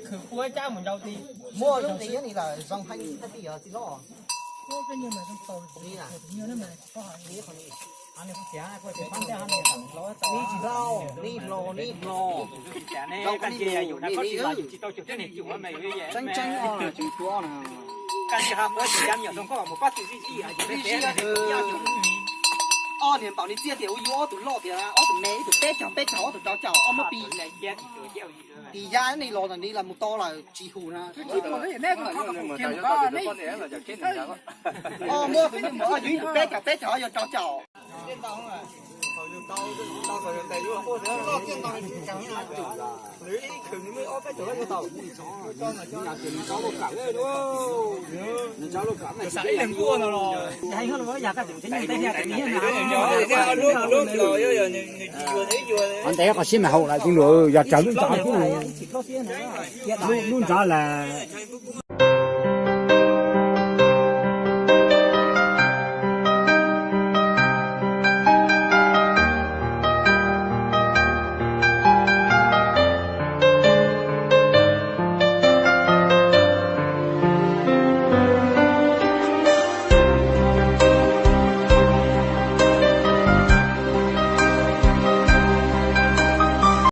Khwv kua cab mus ncau ti. Muaj zoo li nyob ni lawm zoo heev tib yog txiv loj. Nib tsis hlau, nib hlau, nib hlau. Tseeb tseeb os, tseem tuav na. Ob niag npaum li txiaj tias ua yus ob tug loj tias ob tug me, ib tug peb caug peb caug, ob tug rau caum, ob muab pi. Tis ya ni los ntawm ni los mus to lawm tsis hum na. Ob muab peb caug peb caug yog rau caum. Qhov ntev qhov siab mas haum lawm tij laug, yog raws lub ntsov, lub ntsov lawm.